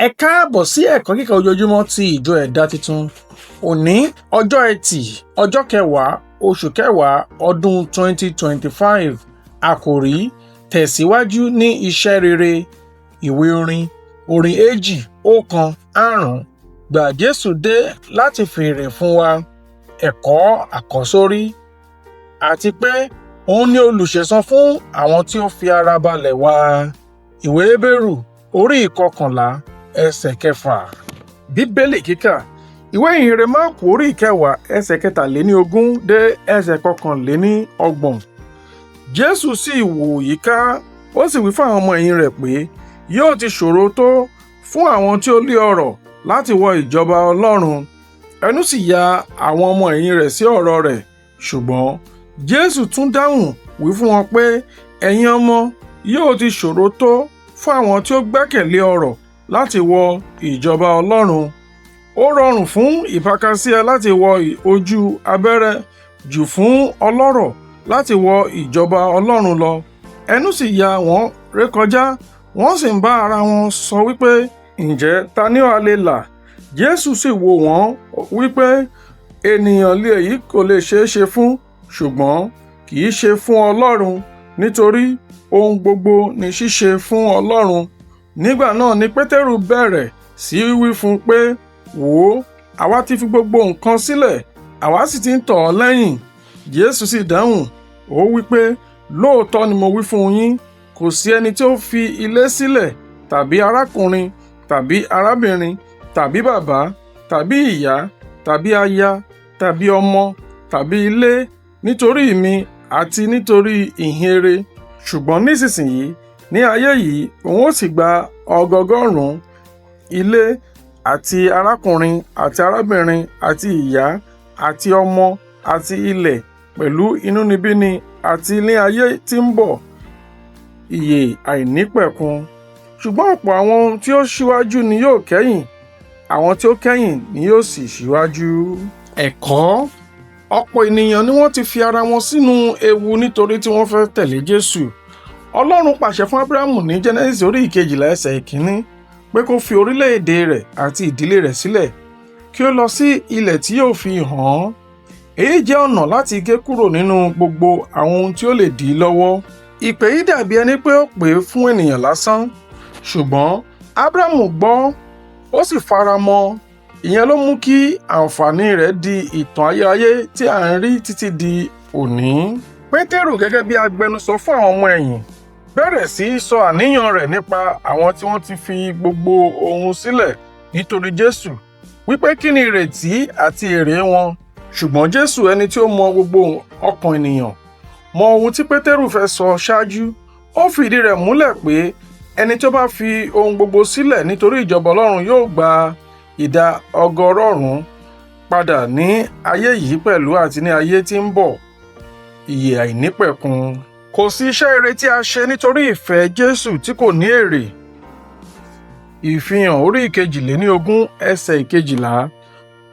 Ẹ káàbọ̀ sí ẹ̀kọ́ kíkà ojoojúmọ́ ti ìjọ Ẹ̀dá Titun. Òní, ọjọ́ Ẹtì, ọjọ́ kẹwàá, oṣù kẹwàá, ọdún 2025. Àkòrí: Tẹ̀síwájú ní iṣẹ́ rere. Ìwé orin, orin 215. Gbà Jésù dé láti fèrè fún wa. Ẹ̀kọ́ àkọ́sórí. Àti pé òun ni olùṣẹ̀san fún àwọn tí ó fi ara balẹ̀ wá. Ìwé Hébérù orí 11 ẹsẹ̀ 6. Bíbélì kíkà: Ìwé ìhìnrere Máàkù orí 10 ẹsẹ̀ 23 dé ẹsẹ̀ 31. Jésù sì wò yíká, ó sì wí fún àwọn ọmọ ẹ̀yìn rẹ̀ pé, yóò ti ṣòro tó fún àwọn tí ó ní ọrọ̀ láti wọ ìjọba Ọlọ́run. Ẹnu sì ya àwọn ọmọ ẹ̀yìn rẹ̀ sí ọ̀rọ̀ rẹ̀. Ṣùgbọ́n Jésù tún dáhùn wí fún wọn pé, ẹ̀yin ọmọ, yóò ti ṣòro tó fún àwọn tí ó gbẹ́kẹ̀lé ọrọ̀ láti wọ ìjọba Ọlọ́run. Ó rọrùn fún ìpakasíà láti wọ ojú abẹ́rẹ́ jù fún ọlọ́rọ̀ láti wọ ìjọba Ọlọ́run lọ. Ẹnu sì yà wọ́n rékọjá, wọ́n sì ń bá ara wọn sọ wípé, ǹjẹ́ ta ni ó ha lè là? Jésù sì wò wọ́n wípé, ènìyàn lé èyí kò lè ṣeé ṣe fún, ṣùgbọ́n kì í ṣe fún Ọlọ́run, nítorí ohun gbogbo ní ṣíṣe fún Ọlọ́run. Nígbà náà ni Pétérù bẹ̀rẹ̀ sí í wí fún un pé, wò ó, àwa ti fi gbogbo nǹkan sílẹ̀, àwa sì ti ń tọ̀ ọ́ lẹ́yìn. Jésù sì dáhùn, ó wí pé, lóòótọ́ ni mo wí fún yín, kò sí ẹni tí ó fi ilé sílẹ̀ tàbí arákùnrin tàbí arábìnrin tàbí bàbá tàbí ìyá tàbí aya tàbí ọmọ tàbí ilé nítorí mi àti nítorí ìhìnrere. Ṣùgbọ́n nísinsìnyí ní ayé yìí òun ó sì gba ọgọọgọ́rùn-ún ilé àti arákùnrin àti arábìnrin àti ìyá àti ọmọ àti ilẹ̀ pẹ̀lú inúnibíni, àti ní ayé tí ń bọ̀ ìyè àìnípẹ̀kun. Ṣùgbọ́n ọ̀pọ̀ àwọn tí ó ṣíwájú ni yóò kẹ́yìn, àwọn tí ó kẹ́yìn ni yóò sì ṣíwájú. Ẹ̀kọ́: ọ̀pọ̀ ènìyàn ni wọ́n ti fi ara wọn sínú ewu nítorí tí wọ́n fẹ́ tẹ̀lé Jésù. Ọlọ́run pàṣẹ fún Ábúráhámù ní Jẹ́nẹ́sísì orí 12 ẹsẹ̀ 1 pé kó fi orílẹ̀-èdè rẹ̀ àti ìdílé rẹ̀ sílẹ̀, kí ó lọ sí ilẹ̀ tí yóò fi hàn án. Èyí jẹ́ ọ̀nà láti gé kúrò nínú gbogbo àwọn ohun tí ó lè dí i lọ́wọ́. Ìpè yìí dàbí ẹni pé ó pè fún ènìyàn lásán, ṣùgbọ́n Ábúráhámù gbọ́, ó sì fara mọ́. Ìyẹn ló mú kí àǹfààní rẹ̀ di ìtàn ayérayé tí à ń rí títí di òní. Pétérù gẹ́gẹ́ bí agbẹnusọ fún àwọn ọmọ ẹ̀yìn bẹ̀rẹ̀ sí í sọ àníyàn rẹ̀ nípa àwọn tí wọ́n ti fi gbogbo ohun sílẹ̀ nítorí Jésù, wípé kí ni ìrètí àti èrè wọn. Ṣùgbọ́n Jésù, ẹni tí ó mọ gbogbo ọkàn ènìyàn, mọ ohun tí Pétérù fẹ́ sọ ṣáájú. Ó fi ìdí rẹ̀ múlẹ̀ pé ẹni tí ó bá fi ohun gbogbo sílẹ̀ nítorí ìjọba Ọlọ́run yóò gba ìdá ọgọ́rọ̀ọ̀rún padà ní ayé yìí pẹ̀lú àti ní ayé tí ń bọ̀, ìyè àìnípẹ̀kun. Kò sí iṣẹ́ rere tí a ṣe nítorí ìfẹ́ Jésù tí kò ní èrè. Ìfihàn orí 22 ẹsẹ̀ 12.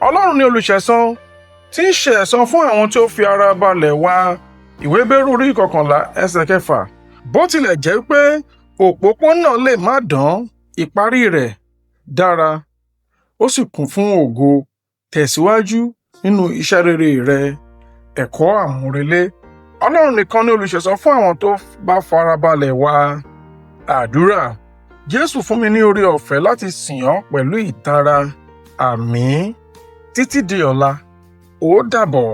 Ọlọ́run ni olùṣẹ̀san tí ń ṣe ẹ̀san fún àwọn tí ó fi ara balẹ̀ wá. Ìwé Hébérù orí 11 ẹsẹ̀ 6. Bó tilẹ̀ jẹ́ pé òpópónà lè má dán, ìparí rẹ̀ dára, ó sì kún fún ògo. Tẹ̀síwájú nínú iṣẹ́ rere rẹ. Ẹ̀kọ́ àmúrelé: Ọlọ́run nìkan ni olùṣẹ̀san fún àwọn tó bá farabalẹ̀ wá. Àdúrà: Jésù, fún mi ní oore ọ̀fẹ́ láti sìn ọ́ pẹ̀lú ìtara. Àmín. Títí di ọ̀la, ó dàbọ̀.